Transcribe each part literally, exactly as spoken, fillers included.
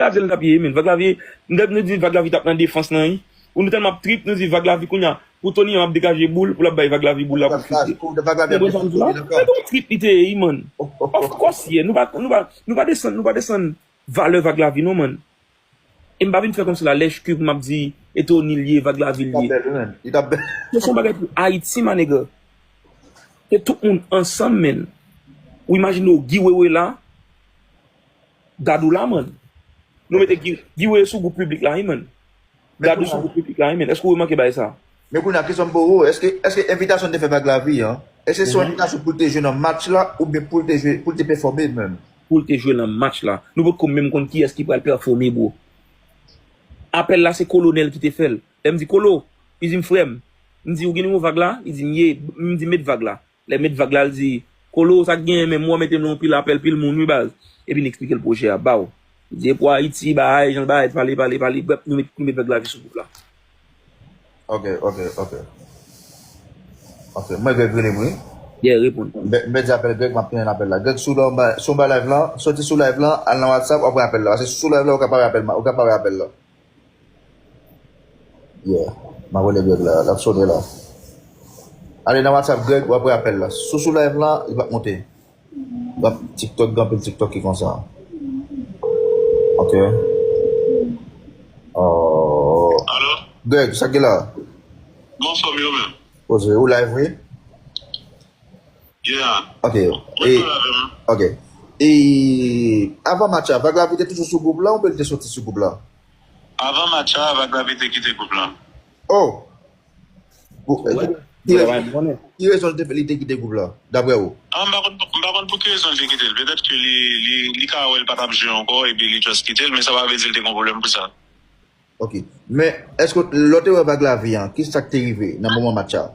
Sa se l t ap ye, men. Vag Lavi, nou, nou di Vag Lavi t ap nan defans lan, wi. Ou nou tèlman ap trip, nou di Vag Lavi kounye a. Pou Tony an ap degaje boul, pou l ap bay Vag Lavi boul la pou fite. Ou konprann sa m di w la? Ou konprann trip li te ye, wi, man. Of course, yeah. Nou pa, nou pa, nou pa desann, nou pa desann valè Vag Lavi, non, man. E m pa vin fè kòmsi la lèch ke pou m ap di, e Tony l ye, Vag Lavi l ye. Li t ap bèl, wi, men. Li t ap bèl. Se yon bagay pou Ayiti, my nigga. Se tout moun ansanm, men. Ou imajine w Guy Wewe la, gad ou la, man. Nou mete Guy, Guy Wewe sou gwoup piblik la, wi, man. Gad ou sou gwoup piblik la, wi, men. Èske w remake bagay sa? Men kounye a, kesyon m poze w, èske, èske envitasyon te fè Vag Lavi an, èske se yon envitasyon pou l te jwe nan match la, oubyen pou l te jwe, pou l te pèfòme menm? Pou l te jwe nan match la. Nou potko menm konn kiyès ki pral pèfòme, bro. Apèl la, se Kolonèl ki te fè l. Lè m di, "Kolo," li di m, "Frè m." M di, "Ou gen nimewo Vag la?" Li di m, "Ye." M di, "Met Vag la." Lè met Vag la, l di, "Kolo, sa k genyen menm, w mete m nan yon pil apèl, pil moun, wi, baz." Epi n eksplike l pwojè a ba w. Li di, "E pou Ayiti, bagay, jan bagay, pale, pale, pale." Brèf, nou met, nou met Vag Lavi sou gwoup la. Ok, ok, ok. Ok, mwen Greg rele m, wi. Yeah, reponn. M pe, m pèdi apèl Greg, m ap tounen apèl la. Greg, sou la, sou ba live lan, soti sou live lan, al nan WhatsApp, w ap wè apèl la. Paske sou live la, ou ka pa wè apèl la, ou ka pa wè apèl la. Yeah. M ap rele Greg la, l ap sone la. Ale nan WhatsApp Greg, w ap wè apèl la. Sou, sou live la, li p ap monte. L ap TikTok, gen anpil TikTok ki konsa. Ok. Oh. Alo? Greg, sa k gen la? M anfòm, e ou menm? Poze, ou live, wi? Yeah. Ok. Mwen tou la menm. Ok. E avan match la, Vag Lavi te toujou sou gwoup la, oubyen li te soti sou gwoup la? Avan match la, Vag Lavi te kite gwoup la. Oh! Pou, ki rezon, ki rezon li te, li te kite gwoup la, daprè ou? Ah, m pa konn, m pa konn pou ki rezon li te kite l. Petèt ke li, li, li ka wè l pa t ap jwe ankò, epi li just kite l, men sa pa vle di li te gen pwoblèm pou sa. Ok. Men, èske lè w te wè Vag Lavi an, ki sa k te rive nan moman match la?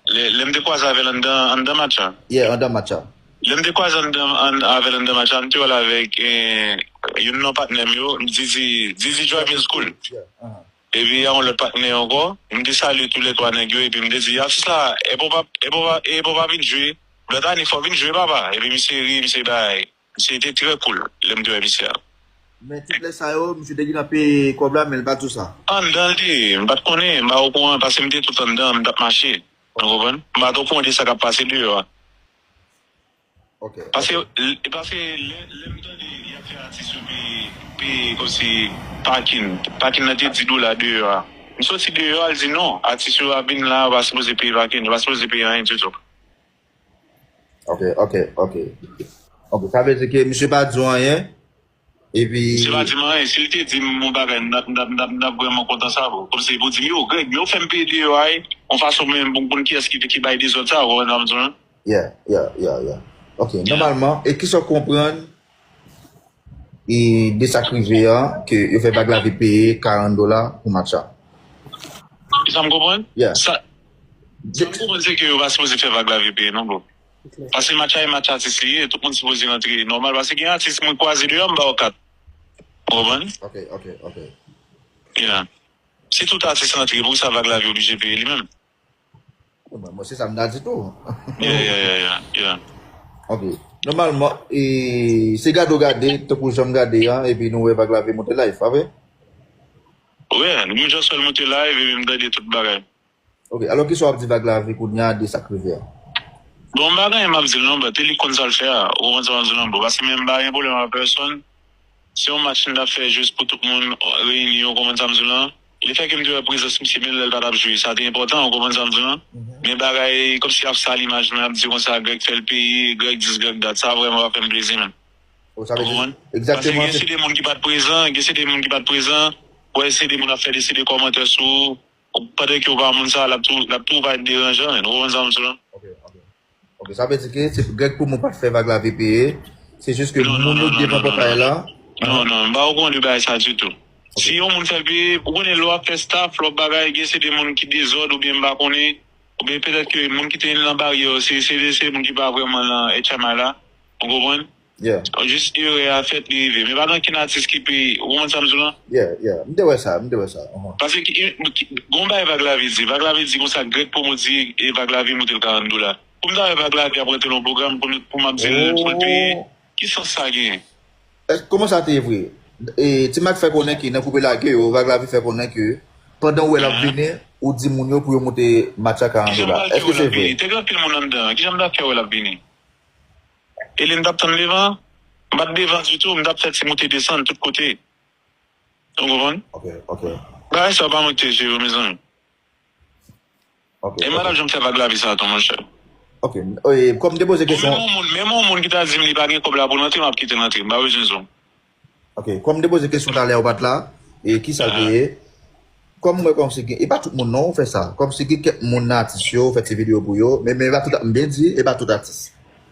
Lè, lè m te kwaze avè l anndan, anndan match la. Yeah, anndan match la. Lè m te kwaze anndan, an, avè l anndan match la, m te wè l avèk, eh, youn nan patnè m yo, Didi, Didi Driving School. Yeah, uh-huh. Epi a yon lòt patnè ankò, m te salye toulètwa nèg yo, epi m te di, "Atis la, e pou pa, e pou pa, e pou pa vin jwe. Lòt ane, fò w vin jwe, papa." Epi misye ri, misye bay. Misye te trè cool, lè m te wè misye a. Men tout lè sa yo, misye te gentan peye kòb la, men l pa t di w sa. Anndan l te ye, m pa t konnen, m pa okouran, paske m te tout anndan, m t ap mache. Ou konprann? M pa t okouran de sa k ap pase deyò a. Ok, paske, ok. L-, paske lè, lè m tande y ap fè atis yo peye, peye kòmsi pakin, pakin nan te di dola deyò a. M soti deyò a, l di non, atis yo ap vin la, yo pa sipoze peye pakin, yo pa sipoze peye anyen ditou. Ok, ok, ok. Ok, sa vle di ke misye pa di w anyen, epi misye pa di m anyen. Si l te di m yon bagay, m t ap, m t ap, m t ap, m t ap vrèman kontan sa, bro. Kòmsi pou di m, "Yo, Greg, men w fè m peye deyò a, wi." Yon fason mwen menm pou m konn kiyès ki, ki bay dezòd sa, ou konprann sa m di w lan? Yeah, yeah, yeah, yeah. Ok, yeah. Nòmalman, e kisa w konprann e de sa k rive a, ke yo fè Vag Lavi peye karant dola pou match la? Kisa m konprann? Yeah. Sa, sa m konprann se ke yo pa sipoze fè Vag Lavi peye non, bro. Paske match la e match atis li ye, tout moun sipoze rantre nòmal. Paske gen atis mwen kwaze deyò, m ba yo kat. Ou konprann? Ok, ok, ok. Yeah. Si tout atis rantre, poukisa Vag Lavi oblije peye li menm? Mwen, mwen, se sa m ta di tou. Yeah, yeah, yeah, yeah, yeah. Ok. Nòmalman, e, se gade w gade, tankou jan m gade a, epi nou wè Vag Lavi monte live, pa vre? Wi, nou just wè l monte live, epi m tande tout bagay. Ok, alò kisa w ap di Vag Lavi kounye a de sa k rive a? Bon, m pa gen anyen m ap di l non, but e li k konn sa l fè a, ou konprann sa m ap di w lan, bro, paske mwen m pa gen pwoblèm ak pèsonn. Se yon match n t ap fè jis pou tout moun reyini, ou konprann sa m di w lan. Lefètke m te wè prezans misye menm lè l pa t ap jwe, sa te enpòtan, ou konprann sa m di w lan. Men bagay kòmsi y ap sal imaj mwen, y ap di konsa, Greg fè l peye, Greg dis, Greg dat, sa vrèman pa fè m plezi, menm. Ou konprann? Paske gen se de moun ki pa t prezan, gen se de moun ki pa t prezan, wè se de moun ap fè de, se de kòmantè sou ou, pandan ke w pa moun sa, l ap tou, l ap tou parèt deranjan, menm. Ou konprann sa m di w lan? Ok, ok. Ok, sa vle di ke se Greg Poumon pa t fè Vag Lavi peye, se jis ke moun yo k devan pòtay la. Non, non, m pa okouran de bagay sa ditou. Ok. Si yon moun fè l peye, ou konnen lè w ap fè staff, lè w ap bagay, gen se de moun ki dezòd oubyen m pa konnen, oubyen petèt ke moun ki te nan baryè yo, se, se, se moun ki pa vrèman nan H M I la. Ou konprann? Yeah. Jis erè a fèt, li rive. Men pa gen okenn atis ki peye. Ou konprann sa m di w lan? Yeah, yeah. M te wè sa, m te wè sa. Paske ki, ki, gen yon bagay Vag Lavi di. Vag Lavi di konsa, Greg Poumon di, e Vag Lavi monte l karant dola. Pou m ta wè Vag Lavi ap rantre nan yon pwogram, pou m, pou m ap di l pou l peye, ki sans sa genyen? Kòman sa te ye vre? E, Ti Mac fè konnen ke nan koupe lage yo, Vag Lavi fè konnen ke pandan w wè l ap vini, ou di moun yo pou yo moute match la karann dola. Èske se vre? Te gen anpil moun anndan. Kijan m ta fè wè l ap vini? E lè m t ap tann devan, m pa t devan ditou, m t ap fè ti moute desann tout kote. Ou konprann? Ok, ok. Bagay sa yo pa manke serye, mezanmi. Ok, e m pa t ap janm fè Vag Lavi sa tou, monchè. Ok, e, kòm m te poze kesyon. Menm yon moun, menm yon moun ki ta di m li pa gen kòb la pou l antre, m ap kite l antre. M pa bezwen zon. Ok, kòm m te poze kesyon talè ou pa t la, e kisa l te ye? Kòm m wè kòmsi gen, e pa tout moun non ou fè sa. Kòmsi gen kèk moun nan atis yo, ou fè ti videyo pou yo, men, men e pa tout, m byen di, e pa tout atis.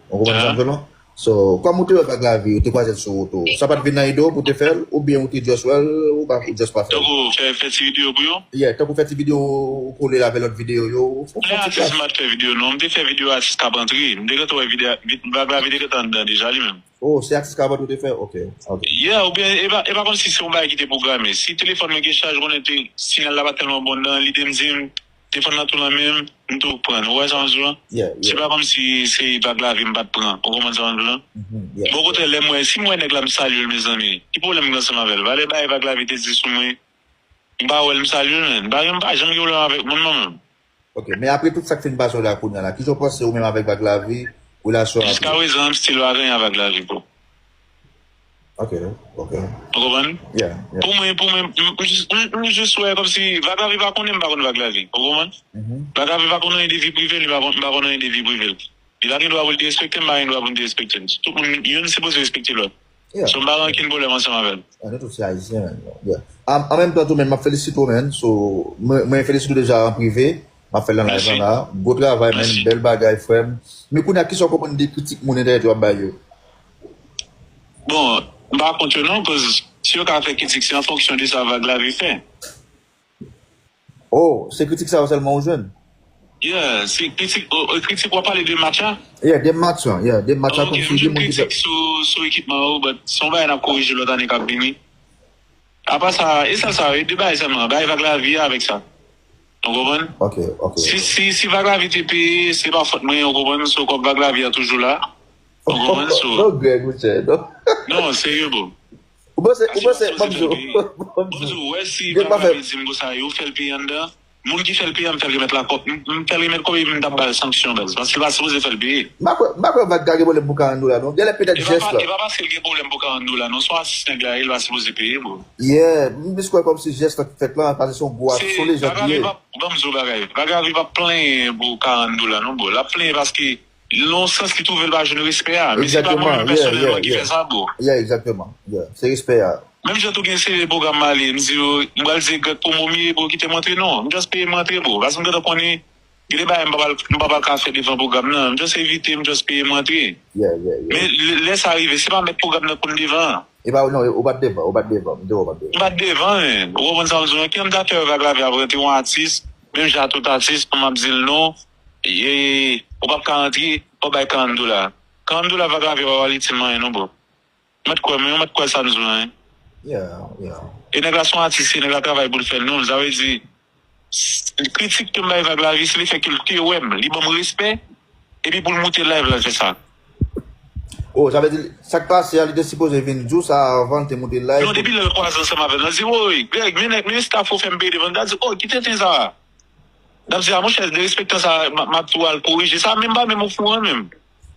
Ou konprann sa m di w lan? So, kòm ou te wè Vag Lavi, ou te kwaze l sou wout ou, sa pa t vin nan ide w pou te fè l, oubyen ou te just wè l, ou pa, ou just pa fè l? Tankou fè, fè ti videyo pou yo? Yeah, tankou fè ti videyo, ou kole l avè lòt videyo yo, ou fè ti atis, m pa t fè videyo non, m te fè videyo atis k ap antre, m te gentan wè videyo, Vag Lavi te gentan anndan deja li menm. Oh, se atis k ap antre ou te fè? Ok, ok. Yeah, oubyen, e pa, e pa kòmsi se yon bagay ki te pwograme. Si telefòn mwen gen chaj, konnen te, siyal la pa tèlman bon nan, li te m di m, telefòn nan tou nan men m, m tou pran l. Ou wè sa m di w lan? Yeah, yeah. Se pa kòmsi se Vag Lavi m pa t pran. Ou konprann sa m di w lan? Mhm, yeah. Bon, okontrè, lè m wè, si m wè nèg la, m salye l, mezanmi. Ki pwoblèm m gen ansanm avè l? Valè bagay Vag Lavi te di sou mwen, m pa wè l, m salye l, men. M pa, m pa janm gen pwoblèm avèk moun, non, menm. Ok, men apre tout sa k fin pase w la kounye a la, kijan w panse ou menm avèk Vag Lavi, relasyon an ap ye? Jiskaprezan, m still pa gen anyen avèk Vag Lavi, bro. Ok, ok. Ou konprann? Yeah, yeah. Pou mwen, pou mwen, m, m jis, m, m jis wè kòmsi Vag Lavi pa konnen m pa konn Vag Lavi. Ou konprann? Mhm. Vag Lavi pa konn anyen de vi prive l, li pa konn, m pa konn anyen de vi prive l. Li pa gen dwa pou l derespekte m, m pa gen dwa pou m derespekte l. Tout moun, youn sipoze respekte lòt. Yeah. So, m pa gen okenn pwoblèm ansanm avè l. Yeah, nou tout se Ayisyen, man. Yeah. An, an menm tan tou, men, m ap felisite w, man. So, mwen, mwen felisite w deja an prive. M ap fè l nan live lan la. Gwo travay, man. Mèsi. Bèl bagay, frè m. Men kounye a, kisa w konprann de kritik moun entènèt yo ap bay yo? Bon, m pa kont yo non, koz si yo ka fè kritik, se an fonksyon de sa Vag Lavi fè. Oh, se kritik sa yo sèlman ou jwenn? Yeah, se kritik, oh, oh, kritik w ap pale de match la? Yeah, de match lan, yeah, de match la. Ok, m jwenn kritik sou, sou ekipman yo, but se yon bagay n ap korije lòt ane k ap vini. Apa sa, e sèl sa, e de bagay sèlman, bagay Vag Lavi a avèk sa. Ou konprann? Ok, ok. Si, si, si Vag Lavi te peye, se pa fòt mwen, ou konprann, so kòb Vag Lavi a toujou la. Ou konprann, so. Non, Greg, ou chè, non. Non, serye, bro. Ou panse, ou panse, m ap di w, m ap di w, wè si Vag Lavi di m konsa, yo fè l peye anndan. Moun ki fè l peye a, m fè l remèt la kòb. M, m fè l remèt kòb epi m t ap ba l sanksyon, baz. Paske l pa sipoze fè l peye. M pa kwè, m pa kwè Vag la gen pwoblèm pou karann dola, non. Genlè petèt jès la. E pa, e pa paske l gen pwoblèm pou karann dola, non. Se yon atis nèg la ye, l pa sipoze peye, bro. Yeah, m plis kwè kòmsi jès la ki fèt la, paske se yon gwo atis, se yon lejand li ye. Vag Lavi pa, ban m di w bagay. Vag Lavi pa plenyen pou karann dola, non, bro. L ap plenyen paske nan yon sans, li twouve l pa jwenn respè a. Men se pa mwen menm pèsonèlman ki fè sa, bro. Yeah, egzakteman. Yeah, se respè a. Menm jan tou gen seri de pwogram m ale, m di yo, m pral di Greg pwomo m ye, bro, kite m antre, non. M just peye m antre, bro. Paske m gentan konnen, gen de bagay m pa pral, m pa pral ka fè devan pwogram nan. M just evite, m just peye m antre. Yeah, yeah, yeah. Men lè, lè sa rive, se pa mèt pwogram nan konn devan. E pa, non, ou pa t devan, ou pa t devan, m te wè w pa t devan. M pa t devan, men. Ou konprann sa m di w lan? Ki lè m ta fè Vag Lavi ap rantre yon atis, menm jan a tout atis, pou m ap di l non, e, ou p ap ka rantre, fò w bay karann dola. Karann dola Vag Lavi pa pral itil m anyen non, bro. Mèt kwè, men mèt kwè sa m di w lan, hein. Yeah, yeah. E nèg la se yon atis, e nèg la travay pou l fè l, non. Sa vle di, s-, kritik ke m bay Vag Lavi, se lefètke l te wè m, li ban m respè, epi pou l moute live la, l fè sa. Oh, sa vle di, sa k pase a, li te sipoze vin di w sa avan l te moute live. Non, depi lè l kwaze ansanm avè m, l di, "Woy, Greg, men nèg, men staff ou fè m peye devan." M ta di, "Oh, ki tenten sa a?" N ap di, "A, monchè, derespektan sa, m, m ap tou al korije sa, men m pa menm ofouran menm."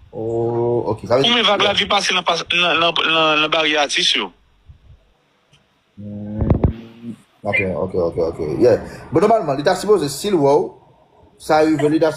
Oh, ok. Sa vle di, ou men Vag Lavi pase nan, nan, nan, nan, nan baryè atis yo. Hmm. Ok, ok, ok, ok. Yeah. Bon, nòmalman, li ta sipoze, si l wè w, sa rive, li ta